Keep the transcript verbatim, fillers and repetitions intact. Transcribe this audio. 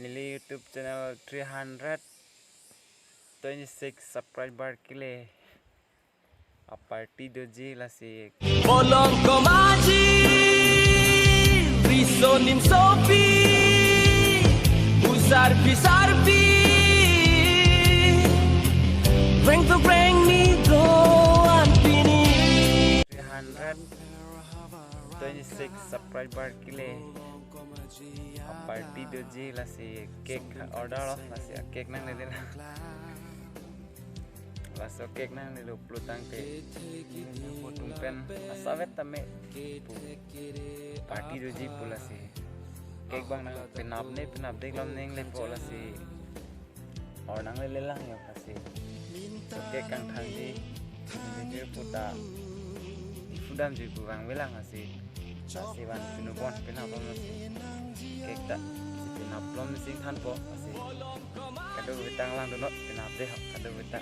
Neli YouTube channel three hundred twenty-six subscriber kele. A party doji lasi. Bolong komaji, riso nimsopi, usarpi sarpi, reng tu reng ni do an pini. Three hundred twenty-six subscriber kele. A party doji lasi cake order lo, lasi cake nanglele. Laso cake nanglelo pulo tangte, pu atum pen asavet tame pu party doji pu lasi. Cake abang nang penap ne penap dek lam neng lepo lasi. Or nanglele lang yo lasi. So cake kangthangji, video puta, ifu damji pu vangvelang lasi. Lasi van pinu bon penap lom lasi. Cake ta si penap lom si thanpo lasi. Kadokave ta langdunnon penap de ho, kadokave ta.